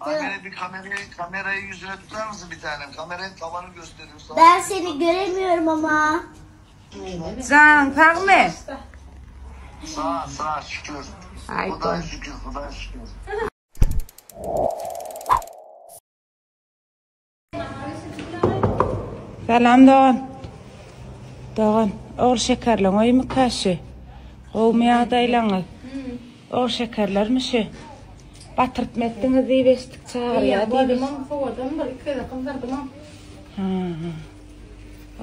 Baktım. Aymene bir kamerayı, kamerayı yüzüne tutar mısın bir tanem? Kameranın tavanı gösteriyor. Sağ, Ben seni göremiyorum ama. Janyň sagmy? sağ, sağ şükür. Aý Hudaý şükür, Hudaý şükür. Salam dogan. Dogan, ogul şekerleň öýmükä şu? Gowumy ýagdaýlaňyz? Ogul şekerlermi şu? Batyrtma etdiňiz diýip eşitdik çagyrýar diýip. Ha.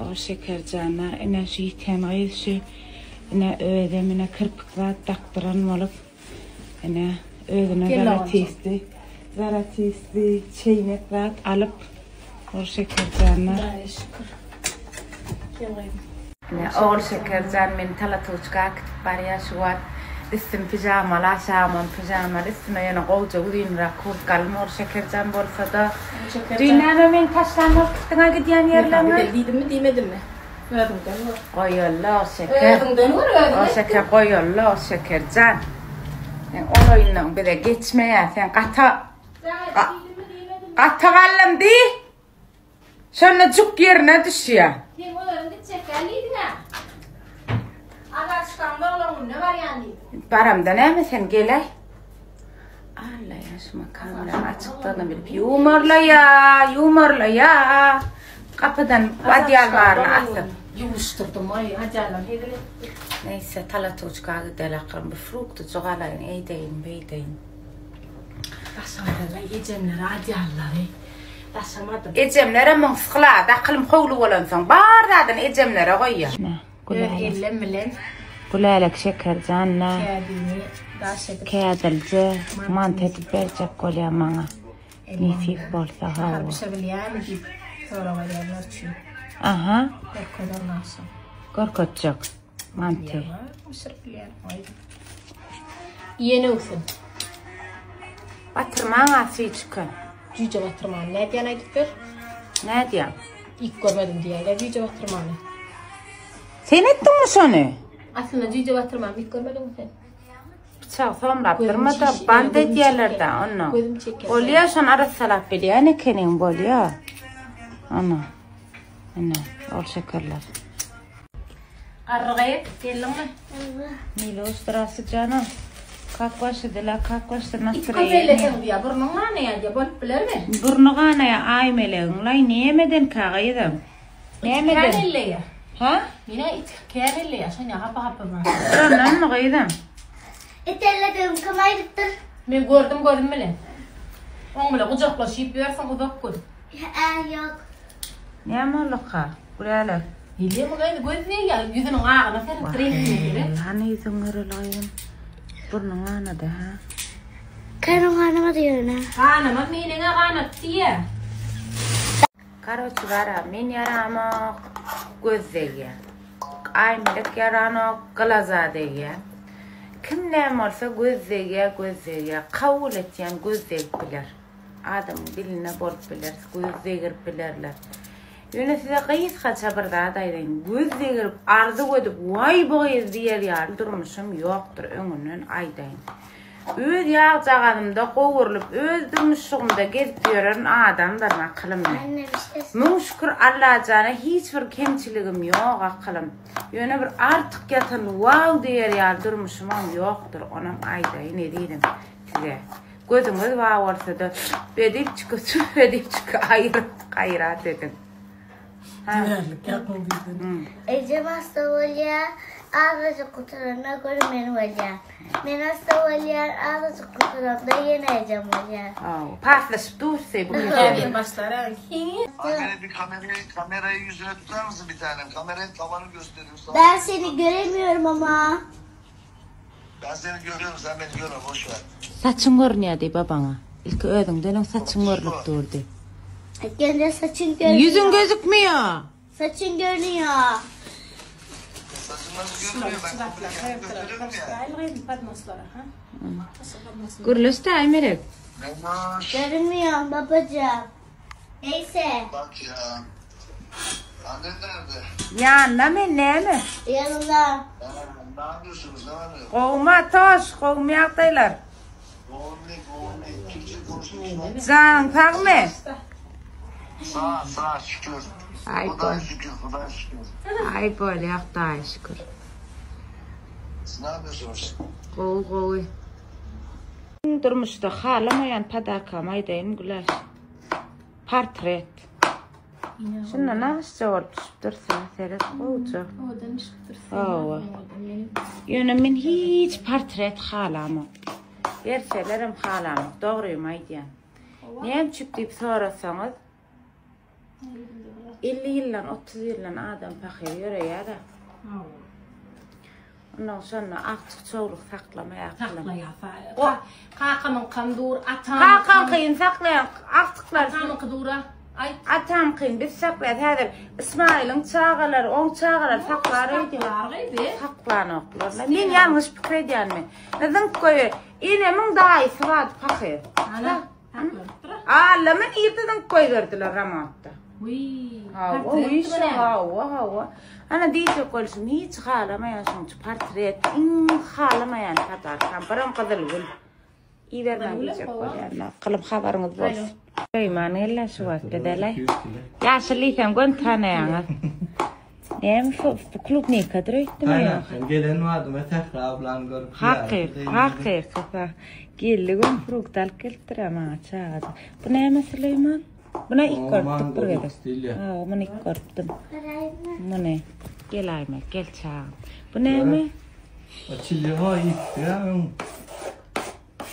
Ogul şekerjana ine şu ýiten gyz şu. Ine özem ine kirpik zat dakdyran bolup. Ine, özüne zalatisti, zalatisti çeýnek zat alyp, Ogulşekerjanlar. Hudaýa şükür. Gel gyzym. Ine, Ogulşekerjan meni Talatuçka äkidip barýar şu wagt. Üstüm pijamaly, aşagymam pijamaly, üstüme ýöne gowja uzynrak kurtka aldym Ogulşekerjan bolsa-da. Düýn näme meni taşlan bolup gitdiň-ä gidýän ýerleriňe? Gideli diýdimmi, diýmedimmi? Özüňden gör. Goýalla şeker. Özüňden gör, özüň O şeker goýalla şekerjan. Sen ol oýundan bize geçmeýä, sen gata Gata galdym diý. Şonda juk ýerine düşýä. Sen özüň gitjekkä diýdiň-ä. Azar çykaňda oglan gününe barýan diýdiň. Baramda näme sen geläý. Alla ýaşyma kameranyň açykdygyny bilip ýuwmarlaýa, ýuwmarlaýa. Gapydan adýal baryny asyp. Ýuwuşdyrdym aý, adýalam hezil etdi. Neýse, talatuçka gideli akyryn bir fruktyjyk alaýyn, eýdeýin, beýdeýin. Daşamadym ejemlere adýallary. Daşamadym. Ejemlerem muň sklady, akylym howly bolansoň bar zadyny ejemlere goýýar. Öz ellem bilen. Gülälek şekerjan-da. Kädini daş edip. Kädilje mant edip berjek bolýar maňa. Nesip bolsa hawa. Nahar bişirilýärmi diýip sorag edýänler üçin. Aha. Görkezerin agşam. Görkezjek manty. Ýa, bişirip bilýän. Iýen öwsün. Batyrmaň a süýjüke. Jüýje batyrmany nädýän aýdyp ber. Nädýän? Iýip görmedim diýýäler jüýje batyrmany. Sen etdiňmi şony? Aslynda jüýje batyrmany iýip görmediňmi sen? Pyçagy somlap durma-da, bant edýärler-dä onda. Gözüm çekýär. Bolýar şony arassalap bilýän ekeniň bolýar. Ana. Ine, ol şekerler. Garry gyz, geldiňmi? Miloş, zdrastwuy janym. Kak waşy dela, kak waşy It nastroýeniýe? köpelleseň diýýär, burnuň ganaýar diýýär, bolup bilermi? Burny ganaýar Aýmelegiň-laý, nemedenkä gyzym? Nemeden? Kän elleýär. Ha? Menä it kän elleýär, şonýa hapa-hapa bar. Şondanmy gyzym? It elledigimi kim aýdypdyr? Men gördüm gözüm bilen. Oň bilen gujaklaşyp ýörsüň uzak gün. Hä, ýok. Näme bolduka, Gülälek? Bilýän bu gyz göz degýär, ýüzüniň agyna seret, reňkine seret. Hany ýüzüň göreli gyzym. Burnuň ganady hä? Karnym ganamady ýöne. Ganamaz meniňä ganat diýýär. Karoçi gara men ýaramok, göz degýär. Aýmelek ýaranok, gylaza degýär. Kim näme bolsa göz degýär, göz degýär. Kabul etýän göz degip biler. Adamyň diline bolup biler, göz degirip bilerler. Ýöne size gysgaça bir zat aýdaýyn. Göz degirip, arzuw edip, waý bu gyz diýer ýaly durmuşym ýokdur, öňünden aýdaýyn. Öz ýagjagazymda gowrulyp, öz durmuşjygymda gezip ýören adamdyryn akylym men. Müň şükür Allajana hiç bir kemçiligim ýok akylym. Ýöne bir artyk ýatan waw diýer ýaly durmuşymam ýokdur, onam aýdaýyn ezizim size. Gözüňiz bar bolsa-da, bedip çyky, tüf edip çyky aýryp gaýrat ediň. Dünärlik ýapyň diýdim. Ejem hassa bolýar, azajyk gutaranda göni men bolýan. Men hassa bolýan, azajyk gutaranda ýene ejem bolýar. Hawa, paslaşyp dursa bu Käbir başlar Aymene bir kamerayı, kamerayı yüzüne tutar mısın bir tanem? Kameranın tavanı gösteriyor. Sağ, Ben seni göremiyorum ama. Ben seni görüyorum, sen beni görme, boş ver. Saçyň görünýär diý babaňa. Ilki özüňden öň saçyň görnüp dur diý. İlk önce saçın görünüyor. Ýüzüň gözükmeýär. Saçın görünüyor. Saçın nasıl görünüyor? Ben komple kendimi gösteriyorum ya. Gürleş-de Aýmelek. Memoş. Görünmüyor babacığım. Neyse. Bak ya. Annen nerede? Ýanynda men näme? Yanımda. Ha, ne yapıyorsunuz? Ne var ne yok? Gowmy Atoş, gowmy ýagdaýlar? Janyň sagmy? Sag, sag şükür. Aý, Hudaý şükür, Hudaý şükür. Aý bolýa Hudaýa şükür. Siz ne yapıyorsunuz? Gowy gowy. Durmuşda halamaýan podarkamy aýdaýyn Güläş. Portret. Şunda nagyşça bolup düşüp dursa, seret gowja. Owadan düşüp dursa. Hawa. Ýöne men hiç portret halamok. Berselerem halamok, dogrymy aýdýan. Näme üçin diýip sorasaňyz, 50 ýyldan, 30 ýyldan adam pahyr ýöreýär-ä. Ondan şonda agtyk çowluk saklamaýar. Saklaýar. Kakamyňkam dur, atamyňkam. Kakaňkyny saklaýan agtyklar. Atamyňky dur-a. Aýt. Atamkyny biz saklaýas. Häzir Ismaýylyň çagalary, oň çagalary saklar öýdýän. Saklar gyzy. Saklanoklar. Men ýalňyş pikir edýänmi? Zyňk goýber. Enemiň daýysy bardy pahyr. Ana. Saklanypdyr. Allamy nirde zyňk goýberdiler Ramantda. Wiý. Hawa, wiý, hawa, hawa. Ana diýjek bolşum hiç halamaýan şoň üçin portret iň halamaýan podarkam biram gyzyl gül. Ibermän diýjek bolýan. Kylym habaryňyz bolsun. Söýmän gelýär şu wagt bedeleý. Ýaşyl diýsem gön tanaýaňyz. Näme bu klubnikadyr öýtdüm ýa. Aynen. Gelen badyma Sähra ablany görüp. Hakyk, hakyk. Geldi gün frukt alyp gelipdir maňa çagajyk. Bu näme Süleýman? Buna ilk görüpdik bir gezek. Ha, muny ilk görüpdim. Muny. Gel Aýmel, gel çagam. Bu näme? O çili ho ýitdi ya.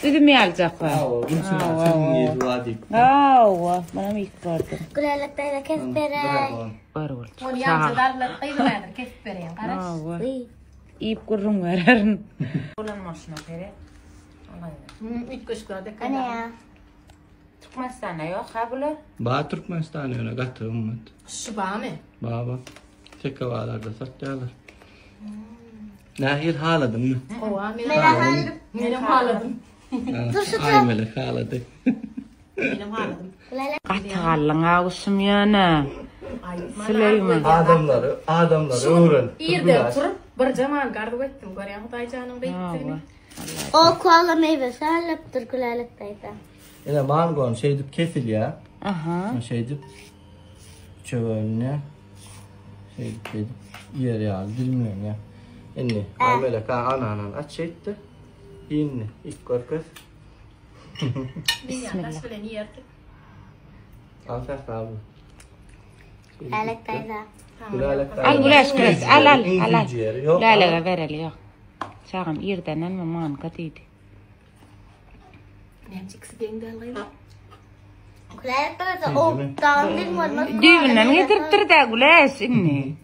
Üzüm ýalyjak bar. Hawa, gülçün açyň ýedi wa diýip. Hawa, muny ilk gördüm. Gülälek daýza kesip beräý. Bar bolçuk. Ony ýaňja dallar gyzym häzir kesip bereýin, garaş. Hawa. Iýip gürrüň bererin. Bolan bolşuna seret. Üýtgeşik zat eken. Ana ya. Türkmenistanda ýok ha bular? Bar Türkmenistanda ýöne gaty gymmat. Şu barmy? Baba. Teke bazarda satýarlar. Nähili haladyňmy? Gowa, men Men haladym. Menem haladym. Aýmelek halady. Menem haladym. Gaty galdyň aguşum ýöne. Süleýman. Adamlary, adamlary öwren. Irden turup bir jaman garzuw etdim. Görýän Hudaýjanyň beýikdigini. O koala meyvesi alypdyr Gülälek daýza. Ine mangony şeýdip kesilýär. Aha. Şeýdip üçe bölünýär. Şeýdip şeýdip ýer ýaly dilimlenýär. Indi Aýmelek ananan aç şeýtdi. Indi ilk görkez. Bismillah. bilen ýerdik. Al Sähra abla. Gülälek daýza. Gülälek daýza. Al Güläş Güläş al al al. al. Ýok. Lälege bereli ýok. Çagam irdenem manka diýdi. Näme ikisi deň däl gyz. Gülälek daýza o dağın bir olmaz. Düýbünden getiripdir de Güläş indi.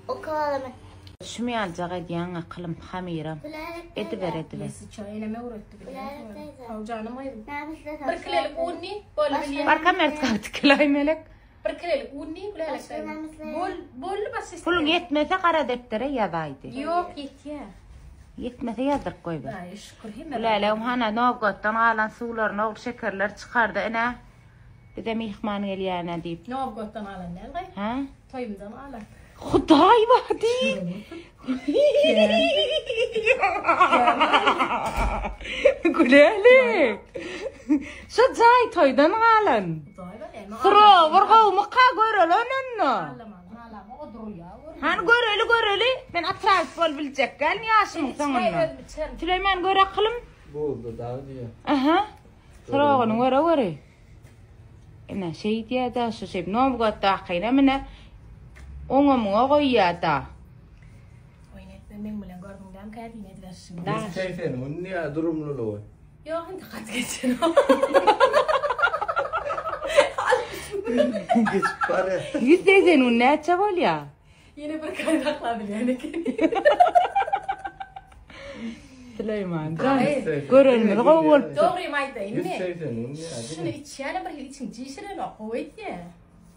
O koala meyvesi. Şumy aljak edýäň akylym hamyram. Gülälek daýza. Ediber ediber. Nesi çay eneme öwretdi Gülälek daýza. Haw janym gyzym. Näme islesen? Bir kilelik unni bol bilýän. Bar kamerka tikilaý melek. Bir kilelik unni gülälek Başga daýza. näme isleýän? Bol bolly baş isleýän. Puluň ýetmese gara depdere ýazaýdy. Ýok ýetýär. Ýetmese ýazdyryp goýber. Hudaýa şükür hemme. Gülälegim hana Nowgotdan galan suwlaryny ogul şekerler çykardy ine. Bize myhman gelýänä diýip. Nowgotdan galan däl gaý. Hä? Toýumdan galan. Hudaý bar diý. Gülälek. Şu jaý toýdan galan. Hudaý bar eme. Sıra bir gowmyka göreli onunda. Allaman halama o durýar. Hany göreli göreli. Men atraýyp bolup biljek gel ýaşymyň soňunda. Özüm içerim. Süleýman gör akylym. Buzda dag diýýär. Aha. Sıragyny göre göre. Ine şeý diýýär-de şu şey Nowgotdakyna mine oňa muňa goýýar-da. Oýun etme meň bilen gördüň dämi kädini ediberşimi. 180 gün diýýär durumlylygy. Ýok indi gaty geçen. Geçip barýar. 180 gün näçe bolýar? Ýene bir kaý saklap bilýän ekeni. Süleýman jan, görenimiz gowy bolupdyr. Dogrymy aýdaýynmy? 180 gün diýýär. Şuny içýänem bir hili içiň jişirenok, gowy edýär.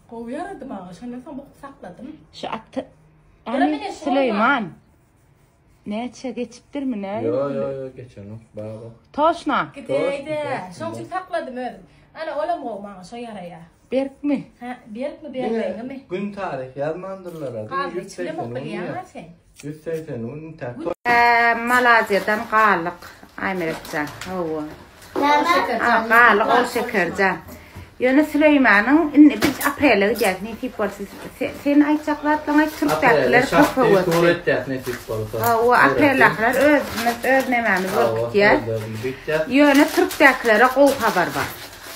Gowy ýarady maňa, şondan soň bukup sakladym. Şu at Hany Süleýman. Näçe geçipdirmi näme? Ýo ýo ýo geçenok baba. Toşna. Gidäýdä. Şoň üçin sakladym özüm. Ana olam gowy maňa şo ýaraýar. Berkmi? Hä, berkmi bermeňmi? Gün taryh ýazmandyrlar. Gazly içilemok bilýäň-ä sen. 180 gün intäk. Malaziýadan galyk. Aýmelekjan, hawa. Näme? A, galy Ogulşekerjan. Ýöne Süleýmanyň indi biz aprele gidýäs nesip bolsa. Sen aýtjak zatlaryňy aýt, türkdäkiler köp höwesli. Tur etýäs nesip bolsa. Hawa, apreldakylar özümiz öz nemämiz bolup gitýär. Ýöne türkdäkilere gowy habar bar.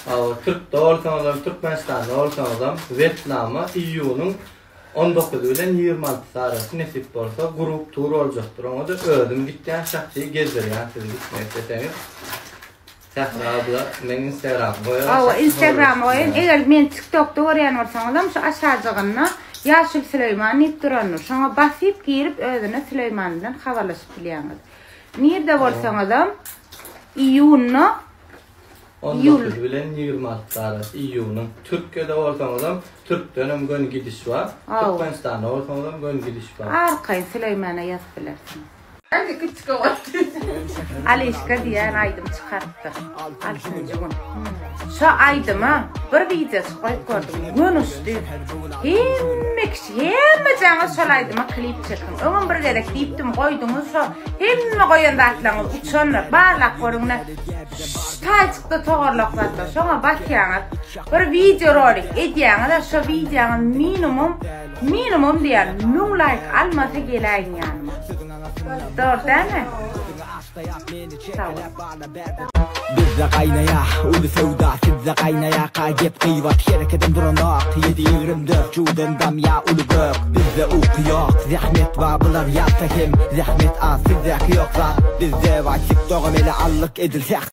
Hawa, türkde bolsaňyzam, Türkmenistanda bolsaňyzam, Wetnama iýunyň On dokuzy bilen 26-sy arasy nesip bolsa grup tur boljakdyr. Oňa-da özüm gitýän, şahsy gezdirýän sizi gitmek isleseňiz. Sähra abla meň instagramymy goýar. Hawa instagramy goýaýyn. Eger meni tiktokda görýän bolsaňyzam şu aşajygynda Ýaşul Süleýman diýip durandyr. Şoňa basyp girip özüne Süleýman bilen habarlaşyp bilýäňiz. Nirde bolsaňyzam iýunda 19 bilen 26 arasy iýunyň. Türkiýede bolsaňyzam türkdenem göni gidiş bar. Türkmenistanda bolsaňyzam göni gidiş bar. Arkaýyn Süleýmana ýazyp bilersiňiz. Alişka diýen aýdym çykarypdyr. Altynjy gün. Şo aýdyma bir wideosy goýup gördüm. Göni uçdy. Hemme kişi, hemme jaňyz şol aýdyma klip çekiň. Öňem bir gezek diýipdim, goýduňyz şo hemme goýan zatlaryňyz uçandyr. Barlap görüň-le. Taýçykda togarlak zatlar. Şoňa basýaňyz. Bir wideo rolik edýäňiz, şo wideoňyz minimum Minimum diýýän 1000 laýk almasa geläýiň ýanyma. Dogry dälmi? Sag bol. Bizde gaýnaýa uly söwda sizde gaýnaýaka gep gybat herekedem duranok ýedi 24 juwdan damýa uly gök bizde uky ýok zähmet bar bular ýatsa hem zähmet az sizdäki ýok zat bizde bar tiktogam ele aldyk edil säh.